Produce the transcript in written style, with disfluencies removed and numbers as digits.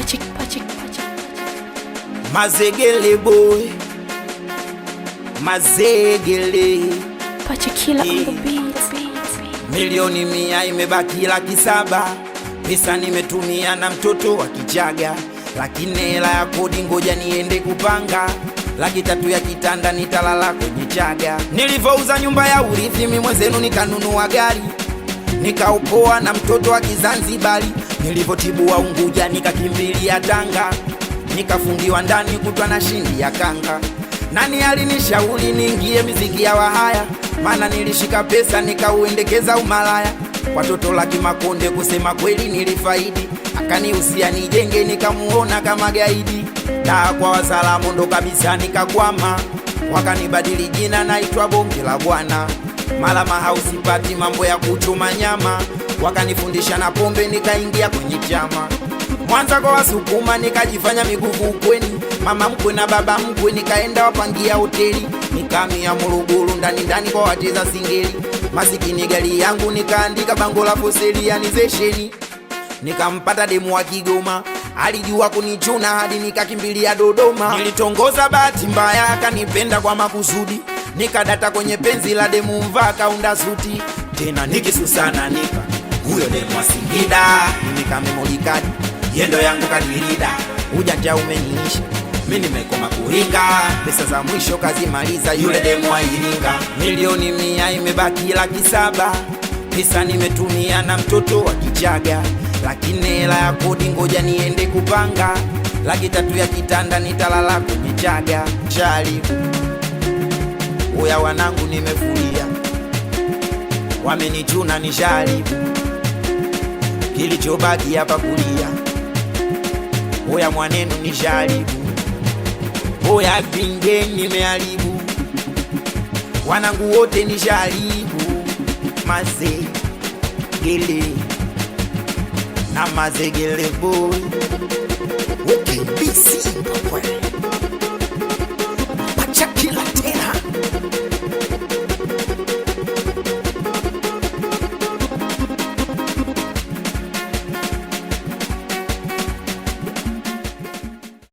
Patrick, Patrick, Patrick. Mazegele boy, mazegele. Patrick Killer on the beat. Milioni 100 imebaki 700,000, pesa nimetumia na mtoto wa Kichaga, lakini hela ya kodi ngoja niende kupanga. 300,000 ya kitanda nitalala kwenye chaga. Nilivyouza nyumba ya urithi mimi mwenzenu nikanunua gari, nikaopoa na mtoto wa Kizanzibari. Nilivyotibua Unguja nikakimbilia Tanga, nikafungiwa ndani kutwa na shindi ya kanga. Nani alinishauri niingie miziki ya wahaya? Maana nilishika pesa nikauendekeza umalaya. Watoto laki makonde, kusema kweli nilifaidi. Akanihusia nijenge, nikamuona kama gaidi. Daa kwa wazalamu ndo kabisa nikakwama, wakanibadili jina naitwa bonge la bwana. Malama hausipati mambo ya kuchuma nyama, wakanifundisha na pombe nikaingia kwenye chama. Mwanza kwa Wasukuma nikajifanya miguvu ukweni, mama mkwe na baba mkwe nikaenda wapangia hoteli, nikamia Morogoro ndani ndani kwa wacheza singeli. Masikini gari yangu nikaandika bango la foseli yanizesheni. Nikampata demu wa Kigoma, alijua kunichuna hadi nikakimbilia Dodoma. Nilitongoza bahati mbaya, akanipenda kwa makusudi, nikadata kwenye penzi la demu mvaa kaunda suti. Tena nikisusana nipa huyo demu wa Singida, nimekamemoli kadi yendo yangu kadirida, ujanja umeniisha mi nimekoma kuringa, pesa za mwisho kazimaliza yule demu wa Iringa. Milioni 100 imebaki 700,000, pesa nimetumia na mtoto wa Kichaga, lakini hela ya kodi ngoja niende kupanga. 300,000 ya kitanda nitalala kwenye chaga. Chali uya wanangu, nimefulia wamenichuna nisharibu, kilichobaki hapa kulia. Oya mwanenu nisharibu, oya pinge nimeharibu, wanangu wote nisharibu. Mazegele na mazegele boy, OKBC Papa.